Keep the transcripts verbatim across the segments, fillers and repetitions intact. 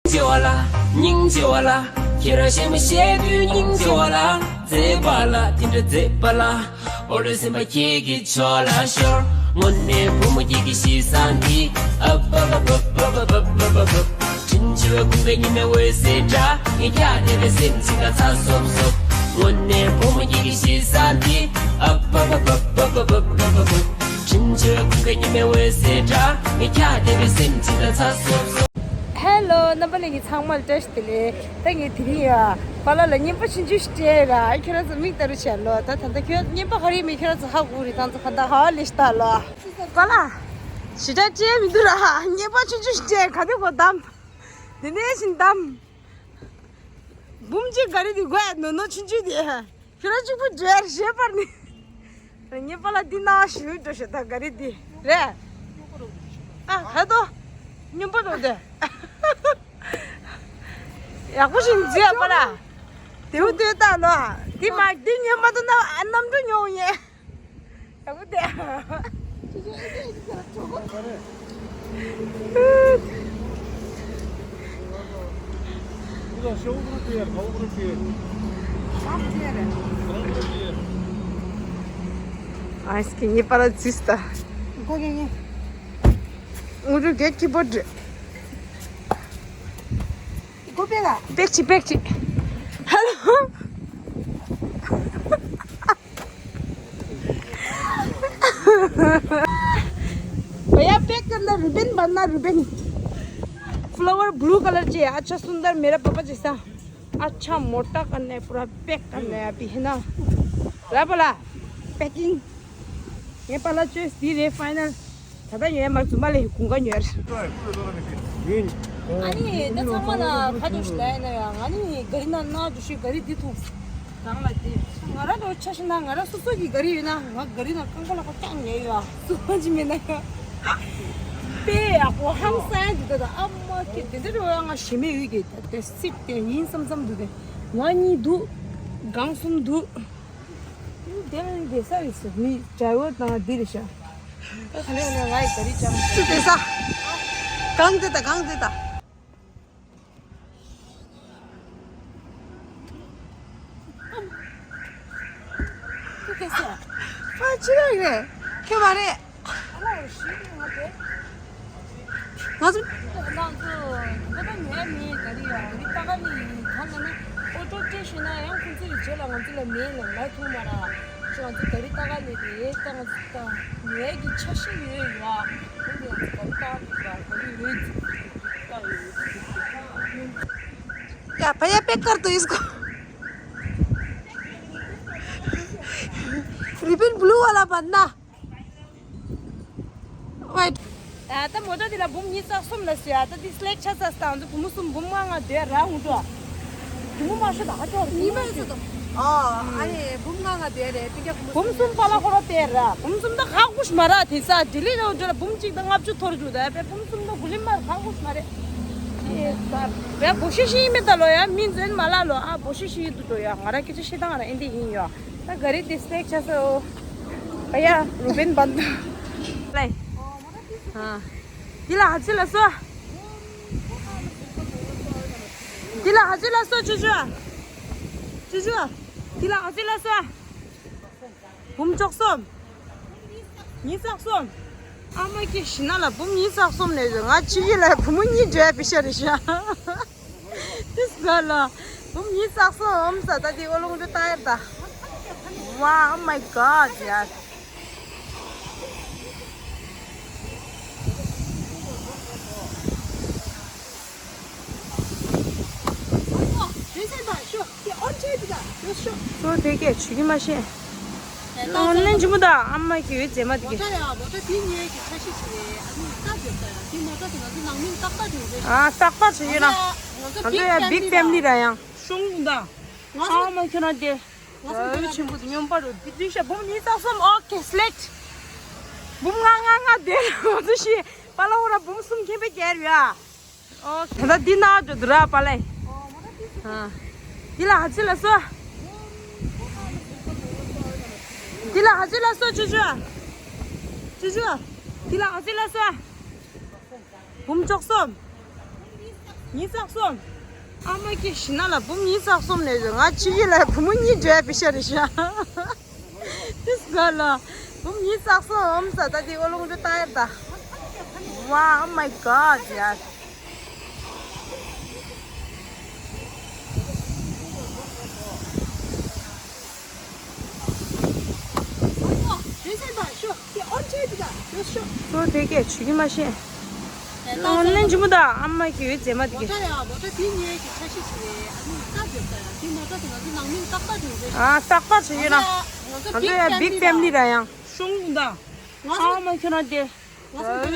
ཆེ་བ་ལ། སྙིང་རྗེ་བ་ལ། ཁྱེད་རང་གཞན་མ་བཤད་དུས་སྙིང་རྗེ་བ་ལ། མཛེས་པ་ལ་དེ་འདྲ་མཛེས་པ་ལ། འོ་རེ་སེམས་པ་ཁྱེད་ཀྱི་ཕྱོགས་ལ་ཤོར། དངོས་གནས་བུ་མོ་ཁྱེད་ཀྱི་གཤིས་བཟང་འདི། ཨབ་ཨབ་ཨབ། དྲིན་ཆེ་བའི་ཁུངས་ཀྱི་ཉི་མའི་འོད་ཟེར་འདྲ། ངས་ཁྱེད་བལྟས་པའི་སེམས་ཅིག་ལ་ཚ་སོབ་སོབ། དངོས་གནས་བུ་མོ་ཁྱེད་ཀྱི་གཤིས་བཟང་འདི། ཨབ་ཨབ་ཨབ། དྲིན་ཆེ་བའི་ཁུངས་ཀྱི་ཉི་མའི་འོད་ཟེར་འདྲ། ངས་ཁྱེད་བལྟས་པའི་སེམས་ཅིག་ལ་ཚ་སོབ་སོབ། ཧེ་ལོ། རྣམ་པ་ལྷན་རྒྱས་ཚང་མ་ལ་བཀྲ་ཤིས་བདེ་ལེགས། ད་ངས་དེ་རིང་ཡ། པཱ་ལགས་ལ་རྔན་པ་ཆུང་ཆུང་ཞིག་སྤྲད་ར། ཁྱོད་རང་ཚོ་མིག་ལྟ་རུ་བྱས་ལོ། ད་ད་ལྟ་ཁྱོད་རྔན་པ་ག་རེ་མིན་ཁྱོད་རང་ཚོ་ཧ་གོ་རེད། ད་ཚོ་ག་ད་ཧ་ལས་ཤི་ད་ལོ། པཱ་ལགས། ཞེ་དྲག་སྤྲད་མི་འདུག་ར། རྔན་པ་ཆུང་ཆུང་ཞིག་སྤྲད། ག་དུས་གོ་བདམས། དེ་ནས་བཞིན་བདམས། འབུམ་གཅིག་ག་རེ་འདི་དགོས་ནོ་ནོ་ཆུང་ཆུང་དེ། ཁྱོད་རང་གཅིག་པུ་འདྲེར་ཞེས་པར་ནི། རྙེད་པ་ལ་འདི་ན་ཞུ་འགྲོ་ཞེ་ད་ག་རེ་འདི་རེད། ཨ་ཧ་དོ། སྙོམས་པོ་འགྲོ་དེ། ཡག་པོ་ཞིག་མཛེས་པ་ལ། དེའུ་དེ་ལྟ་ནོ། འདི་མ་འདི་ཉོས་མ་ཐུབ་ན་ཨ་གནམ་གྲུ་ཉོ་ཡིན། ཡག་པོ་དེ། Acho que me para desista. Uno que que pode. Pekchi, pekchi. Hello. भैया, पैक करना, रिबन बांधना, ribbon. Flower blue colour चाहिए। अच्छा सुंदर मेरा पापा जैसा। अच्छा मोटा करना है, पूरा पैक करना है अभी, है ना? रहा बोला, पैकिंग। ये पहला चॉइस दी रे फाइनल। ད་ལྟ་ཡོད་མ་རེད། རྫུན་མ་ལས་དགུན་ཁ་ཉོས་རེད། ཨ་ནི་ད་ཚང་མ་ལ་ཁ་ཐུག་ཞིག་ལབ་ཡིན་ན་ཡང་། ང་ནི་ག་རི་ནང་ན་འགྲོ་ཤི། ག་རི་འདི་ཐུག་རང་ལ་དེ་ང་རང་ལོ་ཆ་ཤི་ན། ང་རང་སོ་སོ་གི་ག་རི་ཡོད་ན། ང་ག་རི་ནང་རྐང་པ་ལ་ཁོ་ཀྱང་ཉལ་ཡོད། ཨ་སུ་མ་ཅི་མེད་ན་ཡང་། དཔེ་ཡག་པོ་ཧང་སང་འདུག་ད་ཨ་མ་ཁྱེད་དེ་འདྲ་རེད་བ། ང་ཞེ་མེད་ཡོད་ཀྱི་ད་དེ་སྲིད་དེ་ཡིན་བསམ་བསམ་འདུག་དེ་ང་གཉིས་འདུག་གང་གསུམ་འདུག་དེ་ལ་བསྡད་ས་རེད་ཟེར། མི་ཌ་རའི་ཝར་དང་འདི་རེད་ཤག་ད་ག་ནས་ང་ཡི་ག་རི་ཅང་ཅི་བསྡད་ས། གང་བསྡད་ད་གང་བསྡད་ད། ཅི་བསྡད་ས། ཕ་ཅི་རེད་རེད། ཁྱོད་མ་རེད། ང་ཚོ། ང་ཚོ་ད་ལྟ་ཉོས་མེད། ག་རི་ཡང་རི་ལྟ་ག་ནི་ཡིན། གང་ལ་ནི་ཨོ་ཊོ་སྟེ་ཤེ་ན་ཡང་ཁོང་ཚོའི་རྗེས་ལ་ང་ཚོ་ལ་མེད་ལ་ལ་ཐུག་མ་ར། ཅི་ང་ཚོ་ག་རི་ལྟ་ག་ནི་རེད། ད་ང་ཚོ་ད་ཉོས་ཀྱི་ཆ་ཤས་ཡོད་ཡོད། ཨ་ཁོང་ཚོ་ང་ཚོ་ག་རི་ལྟ་ག་ག་རི་ཡོད་ཅིག་ལྟ་ཡོད་ཅིག་ལྟ་ཡོད། या भैया, पैक कर दो इसको। रिबन ब्लू वाला बांधना। वाइट। ད་ལྟ་མོ་ཊ་འདི་ལ་འབུམ་ཉི་ཤུ་རྩ་གསུམ་ལ་ཟེར། ད་འདི་སི་ལེག་ཆགས་ས་སྟངས་ཚོ་བུ་མོ་གསུམ་འབུམ་ལྔ་ལྔ་སྡོད་ར་འུ་འགྲོ། བུ་མོ་མ་ཤོ་ད་ཧ་ཅོ་ར་བུ་མོ་ཨ་ཨ་ནི་འབུམ་ལྔ་ལྔ་སྡོད་རེད། དེ་ག་བུ་མོ་གསུམ་པ་ལ་ཁོ་ར་སྡོད་ར། བུ་མོ་གསུམ་ད་ཧ་གོ་ཤ་མ་ར། དེ་ས་ལྡི་ལི་ར་འུ་འགྲོ་ལ་འབུམ་གཅིག་ད་ལྔ་བཅུ་ཐོར་འགྲོ། ད་པའི་བུ་མོ་གསུམ་ད་གུ་ལི་མ་ར་ཧ་གོ་ཤ་མ་རེད། ཡ་བོ་ཤི་ཤི་ཡིན་མེད་ད་ལོ། ཡ་མི་འཛིན་མ་ལ་ལོ། ཨ་བོ་ཤི་ཤི་ཡིན་དུ་འགྲོ། ཡ་ང་ར་སྐད་ཆ་བཤད་སྟངས་ར་ཨེ་འདི་ཡིན་ཡོ། ད་ག་རི་དེ་སི་ལེག་ཆགས་སོ། ཨ་ཡ་རུ་བན་བན་ད། ལེ། ཨ། འདི་ལ་ཧ་ཅི་ལ་སོ། འདི་ལ་ཧ་ཅི་ལ་སོ་ཅུ་ཅུ། ཅུ་ཅུ། འདི་ལ་ཧ་ཅི་ལ་སོ། འབུམ་བཅུ་གསུམ། ཉི་ཤུ་རྩ་གསུམ། ཨ་མ་ཀྱི་ཤི་ན་ལ་འབུམ་ཉི་ཤུ་རྩ་གསུམ་ནས་ང་ཕྱི་ཡི་ལ་བུ་མོ་གཉིས་འདྲ་པི་ཤ་རེ་ཤ། དེ་སྒ་ལ་འབུམ་ཉི་ཤུ་རྩ་གསུམ་ས་ད་དེ་ཨོ་ལོང་དུ་ལྟ་ཡར་ད། Wow, oh my God, ཡ། ཁྱོད་དེ་སྐད་ཆུ་གི་མ་ཤེས། ཨོན་ལན་ཅི་མོ་ད་ཨ་མ་གི་འོད་མཛེས་མ་དེ་གི། ཨ་རྟག་པར་བྱེད་ཡོད་ན། ང་ཚོ་ཡ་big family ར་ཡང་། ཤོང་ད། ཨ་མ་ཁྱོད་རང་དེ། ཆེན་པོ་དེ་སྨྱོན་པ་རུ་དེ་དུས་ཤ་འབུམ་ཉི་ཤུ་རྩ་གསུམ། ཨོ་ཁེ་སི་ལེག་ཆགས། འབུམ་ལྔ་ལྔ་ལྔ་དེ་རུ་ང་ཚོ་ཤི་པ་ལ་འོ་ར་འབུམ་གསུམ་ཁེ་པེ་གྱེར་ཡོད་ཨ། ཨོ་ད་ལྟ་འདི་ན་འགྲོ་འདུག་ར་པ་ལེ། ཨ། འདི་ལ་ཧ་ཅི་ལ་སོ། འདི་ལ་ཧ་ཅི་ལ་སོ་ཅུ་ཅུ། ཅུ་ཅུ། འདི་ལ་ཧ་ཅི་ལ་སོ། འབུམ་བཅུ་གསུམ། ཉིས་རྩ་གསུམ། ཨ་མ་ཀེ་ཤི་ན་ལ་བུམ་ཉིས་རྩ་གསུམ་ནས་ང་ཆི་ཡི་ལ་བུ་མོ་གཉིས་འགྲོ་ཡ་པི་ཤ་རེ་ཤ། ཏིས་ག་ལ་བུམ་ཉིས་རྩ་གསུམ་ས་ད་དེ་ཨོ་ལོང་འགྲོ་ལྟ་ཡ་ད། Wow, oh my God, ཡ། ཁོ་དེ་སྐད་ཆུ་གི་མ་ཤེས། ཨོ་ལན་ཇི་མོ་ད་ཨ་མ་གི་ཡོད་ཟེར་མ་དེ་གི། ཨ་རྟག་པར་བྱེད་ཡོད་ན་ང་ཚོ་ཡ་big family ར་ཡང་ཤོང་ད། ཨ་མ་ཁྱོད་རང་དེ་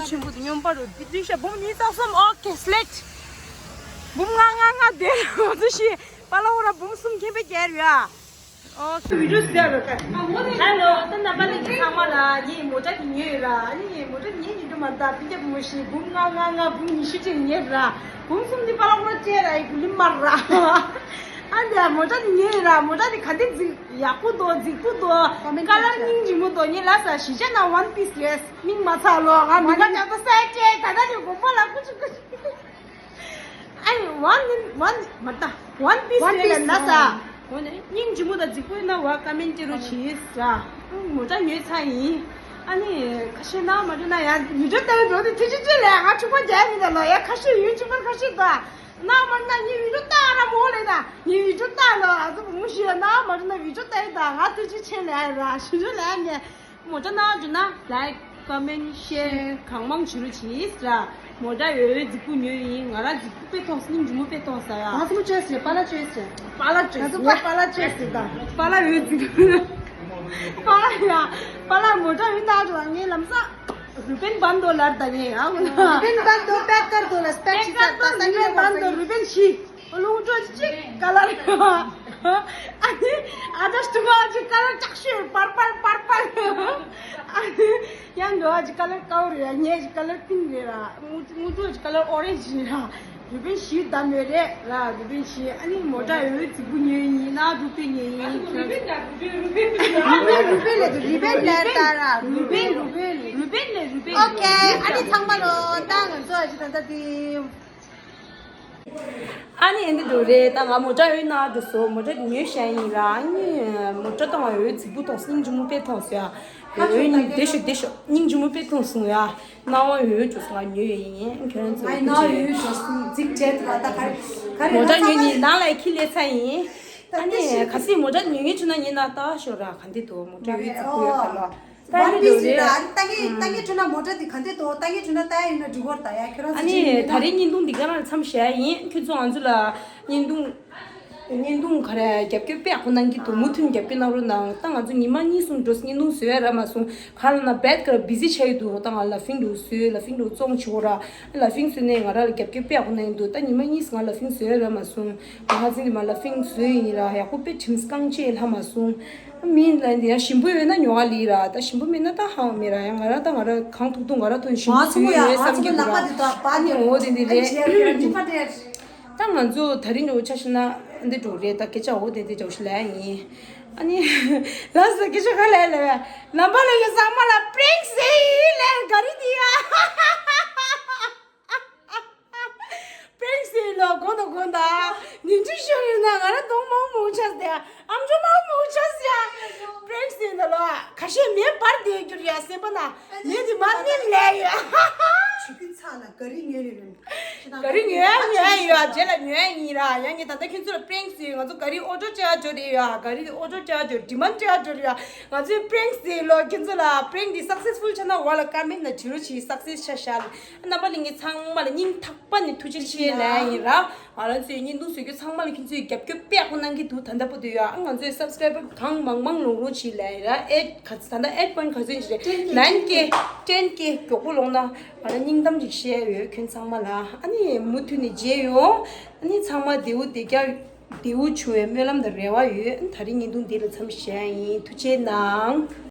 ཆེན་པོ་དེ་སྨྱོན་པ་རུ་དེ་དུས་ཤ་བུམ་ཉིས་རྩ་གསུམ། ཨོ་ཁེ་སླེད། བུམ་ལྔ་ལྔ་ལྔ་དེ་ང་ཚོ་ཤི་པ་ལ་འོ་ར་བུམ་གསུམ་ཁེ་པེ་གྱེར་ཡོད། ཨོ་ཁེ། བི་ཌིའོ་ཟེར་རོ་ཀ། ཧེ་ལོ། ད་རྣམ་པ་ལྷན་རྒྱས་ཚང་མ་ལ་ངས་མོ་ཊ་དེ་ཉོས་ཡོད་ར། ཨ་ནི་ངས་མོ་ཊ་དེ་ཉོས་ཉོས་དུ་མ་ད་སྤུན་ཀྱག་བུ་མོ་ཞིག་བུམ་ལྔ་ལྔ་ལྔ་བུམ་ཉི་ཤུ་ཅན་ཉོས་ར། བུམ་གསུམ་དེ་པ་ལ་ཁོ་ར་བཅད་ར་ཡི་གུ་ལི་མར་ར། ཨ་འདི་མོ་ཊ་དེ་ཉོས་ཡོད་ར། མོ་ཊ་དེ་ག་འདི་རྫིག་ཡག་པོ་འདུག་རྫིག་པོ་འདུག་ཀ་ལར་སྙིང་རྗེ་མོ་འདུག་ངས་ལ་ས་གཞིས་ཆགས་ན་ཝན་པིས་རེད། སྙིང་མ་ཚ་ལོ། ང་མི་ཁ་ཀྱང་ད་ས་ཡ་ཅེ་ད་ད་ནི་དགོངས་པ་ལ་ཀུ་ཅུ་ཀུ་ཅུ། ཨ་ནི་ཝན་ཝན་མ་ད་ཝན་པིས་རེད་ལ་ན་ས། འོ་ནི་སྙིང་རྗེ་མོ་དང་རྫིག་པོ་ཡིན་ན་ཝ་ཀ་མེན་ཊི་རུ་བྱེད་ས། མོ་ཊ་ཉོས་ཚར་ཡིན། ཨ་ནི་ཁ་ཤས་ན་མ་འགྲོ་ན་ཡང་མི་འགྲོ་ལྟ་བུ་འགྲོ་དུས་ཐུགས་རྗེ་ཆེ་ལས་ང་ཕྱུག་པོ་རྒྱག་མི་ད་ལོ་ཡ་ཁ་ཤས་ཡུན་ཕྱུག་པོ་ཁ་ཤས་ད། ན་མ་ན་ཉི་བི་ཌིའོ་ལྟ་ར་མོ་ལས་ན་ཉི་བི་ཌིའོ་ལྟ་ལོ་ཨ་ཚོ་བུ་མོ་ཞིག་ལ་ན་མ་འགྲོ་ན་བི་ཌིའོ་ལྟ་ཡི་ད་ང་ཐུགས་རྗེ་ཆེ་ལས་ར་ཞུ་ཞུ་ལས་ནས། མོ་ཊ་ནང་འཇུ་ན་ལའིཀ་ཀོ་མེན་ཤེར་གང་མང་བྱེད་རོགས་གྱིས་ར། མོ་ཊ་ཡོད་ཡོད་རྫིག་པོ་ཉོས་ཡིན། ང་རང་རྫིག་པོ་དཔེ་ཐོག་སྙིང་རྗེ་མོ་དཔེ་ཐོག་ས་ཡ། ང་ཚོ་ཅོས་རེད། པཱ་ལགས་ཅོས་རེད། པཱ་ལགས་ཅོས་ང་ཚོ་ངས་པཱ་ལགས་ཅོས་རེད་ད། པཱ་ལགས་ཡོད་རྫིག་པོ། པཱ་ལགས་ཡ། པཱ་ལགས་མོ་ཊ་ཡོད་ན་འགྲོ་ངས་ལམ་སང་རུ་བན་བན་དོ་ལར་ད་ངས་ཡ། རུ་བན་བན་དོ་པེག་ཀར་དོ་ལ་སྤེག་ཅི་ས་ད་ས་ངས་རུ་བན་བན་དོ་རུ་བན་ཤི། ལུང་དྲོ་གཅིག་ཀ་ལར། ཨ་ནི་ཨ་ད་སྟུ་བ་གཅིག་ཀ་ལར་ཀྲག་ཤོས་པར་པལ་པར་པལ། ཨ་ནི་ཡང་འདོ་བ་གཅིག་ཀ་ལར་ཀའོ་རེད་ར། ངས་གཅིག་ཀ་ལར་པིང་རེད་ར། ལུང་དྲོ་གཅིག་ཀ་ལར་ཨོ་རེན་ཇི་རེད་ར། རུ་བན་ཤི་ད་མེད་རེད་ར། རུ་བན་ཤི་ཨ་ནི་མོ་ཊ་ཡོད་རྫིག་པོ་ཉོས་ཡིན་ན་རུ་པེ་ཉོས་ཡིན། རུ་བན་ལ་རུ་བན་ལ་ད་ར་རུ་བན་རུ་བན་རུ་བན་ལ་རུ་བན། ཨོ་ཁེ། ཨ་ནི་ཚང་མ་ལོ་ད་ང་ཚོ་ཨ་ཅི་ད་ད་དེ། ཨ་ནི་ཨེ་འདི་འགྲོ་རེད་ད། ང་མོ་ཊ་ཡོད་ན་འགྲོ་སོ། མོ་ཊ་ཉོས་བཞག་ཡིན་ར། ཨ་ནི་མོ་ཊ་དང་ཡོད་རྫིག་པོ་དང་སྙིང་རྗེ་མོ་དཔེ་ཐོག་སོ་ཡ། ཡོད་ནི་བདེ་ཤོག་བདེ་ཤོག་སྙིང་རྗེ་མོ་དཔེ་ཐོག་སོང་ཡ། སྣང་བ་ཡོད་འགྲོ་སོང་། ང་ཉོས་ཡོད་ཡིན། ཁྱོད་རང་ཚོ་ང་ཡི་སྣང་བ་ཡོད་འགྲོ་སོང་། རྫིག་བྲལ་འདུག་ད་ག་རེ་ག་རེ་མོ་ཊ་ཉོས་ནི་ནང་ལ་ཁྱི་ལས་ཚ་ཡིན། ཨ་ནི་ག་སྲིད་མོ་ཊ་ཉོས་ཉོས་བྱུང་ན་ཉིན་ན་ལྟ་ཤོག་ར། ག་འདི་འདུག་མོ་ཊ་ཡོད་རྫིག་པོ་ཡོད་ག་ལ། ད་ནི་འདོད་རེད། ད་ངས་ད་ངས་བྲིས་ན་མོ་ཊ་འདི་ག་འདི་འདུག་ད་ངས་བྲིས་ན་ལྟ་ཡ་ཡིན་ན་འགྲིག་གོ་ད་ཡ། ཁྱོད་རང་ཨ་ཚོ་ནི་ད་རིང་བརྙན་ཐུང་འདི་ག་རང་མཚམས་བཞག་ཡིན། ཁྱོད་ཚོ་ང་ཚོ་ལ་བརྙན་ཐུང་བརྙན་ཐུང་ག་རེ་རྒྱབ་སྐྱོར་དཔེ་ཡག་པོ་གནང་གི་འདུག་མུ་མཐུད་རྒྱབ་སྐྱོར་གནང་རོགས་གནང་། ད་ང་ཚོ་ཉི་མ་གཉིས་གསུམ་འགྲོ་བརྙན་ཐུང་བཟོ་ཡ་རག་མ་སོང་། ག་རེ་ལབ་ན་བེད་ཀ་ར་བི་ཟི་ཆགས་ཡོད་འདུག་ད་ང་ལ་ཕིང་འགྲོ་བཟོས། ལ་ཕིང་འགྲོ་བཙོང་བྱེད་གོ་ར། ལ་ཕིང་བཟོས་ནས་ང་ར་ལ་རྒྱབ་སྐྱོར་དཔེ་ཡག་པོ་གནང་གི་འདུག་ད་ཉི་མ་གཉིས་ང་ལ་ཕིང་བཟོ་ཡ་རག་མ་སོང་། ང་ཧ་ཚིང་དེ་མ་ལ་ཕིང་བཟོས་ཡིན་ར། ཡག་པོ་དཔེ་ཁྲིམས་རྐང་བཅད་ལྷག་མ་སོང་། མིན་ལ་འདི་ཡང་ཞིམ་པོ་ཡོད་ན་ཉོ་བ་ལི་ར། ད་ཞིམ་པོ་མེད་ན་ད་ཧང་མེད་ར། ཡང་ང་ར་ད་ང་ར་གང་ཐུག་ཐུག་ང་ར་ཐོན་ཞིམ་པོ་ང་ཚོ་ཡོད་ཡ་བསམ་གྱི་འདུག་ར། ཨ་ནི་འོ་དེ་འདི་རེད། ད་ང་ཚོ་ད་རིང་འགྲོ་ཆ་ཤི་ན་འདི་འགྲོ་རེད། ད་སྐད་ཆ་འོ་དེ་འདི་འགྲོ་ཤི་ལ་ཡིན། ཨ་ནི་ལ་ས་སྐད་ཆ་ག་ལ་ལ་བས་ནམ་པ་ལ་ཡོད་ཚང་མ་ལ་པྲེང་སེ་ཡི་ལས་ག་རི་འདི་ཡ། པྲེང་སེ་ལོ་གོ་ན་གོ་ན། ཉིན་གཅིག་ཤོར་ཡོད་ན་ང་རང་གདོང་མང་མང་ཆགས་ཏེ། ཨམ་ཅོག་མང་མང་ཆགས་ཡ། པྲེང་སེ་ན་ལོ་ཁ་ཤས་མེ་འབར་བསྡད་རྒྱུར་ཡ་སེམས་པ་ན་མེ་དེ་མར་ནེམ་ལས་ཡོད། ཆུ་ཀུན་ཚ་ལ་ག་རི་ཉོས་རེད་རེད། ག་རི་ཉོས་ཉོས་ཡོད། རྗེས་ལ་ཉོས་ཡིན་ར། ཡང་ངས་ད་ལྟ་ཁྱོད་ཚོ་ལ་པྲེང་སེ་ང་ཚོ་ག་རི་ཨོ་ཌར་བྱ་འགྲོ་རེད་ཡ། ག་རི་ཨོ་ཌར་བྱ་འགྲོ་ཌི་མན་ཌི་བྱ་འགྲོ་རེད་ཡ། ང་ཚོའི་པྲེང་སེ་ལོ་ཁྱོད་ཚོ་ལ་པྲེང་འདི་སག་སེ་སི་ཕུལ་ཆགས་ན་ཝ་ལ་ཀ་མེན་ཊི་ན་བྲིས་རོགས་གྱིས། སག་སེ་སི་ཆ་ཤག་རྣམ་པ་ལྷན་རྒྱས་ཚང་མ་ལ་སྙིང་ཐག་པ་ནས་ཐུགས་རྗེ་ཆེ་ལབ་ཡིན་ར། ང་རང་ཚོའི་བརྙན་ཐུང་བཟོ་རྒྱུ་ཚང་མ་ལ་ཁྱེད་ཚོས་རྒྱབ་སྐྱོར་དཔེ་ཡག་པོ་གནང་གི་འདུག་ད་ལྟ་བར་དུ་ཡ། ང་ཚོའི་སབ་སི་ཀ་རའི་བར་གང་མང་མང་ལོངས་རོགས་གྱིས་ལབ་ཡིན་ར། ཨེ་ག་ད་ལྟ་ཨེ་པོ་ཡིན་ཊི་ག་ཚོད་ཡིན་ཅི་རེད། ནན་ཀེ་ཊེན་ཀེ་མགྱོགས་པོ་ལོངས་ན་ང་རང་སྙིང་གཏམ་ཅིག་བཤད་ཡོད་ཁྱོད་ཚང་མ་ལ། ཨ་ནི་མུ་མཐུད་ནས་མཇལ་ཡོང་། ཨ་ནི་ཚང་མ་བདེ་བོ་བདེ་རྒྱ་བདེ་བོ་བྱུང་བའི་སྨོན་ལམ་དང་རེ་བ་ཡོད། ད་རིང་བརྙན་ཐུང་འདི་ལ་མཚམས་བཞག་ཡིན། ཐུགས་རྗེ་གནང་།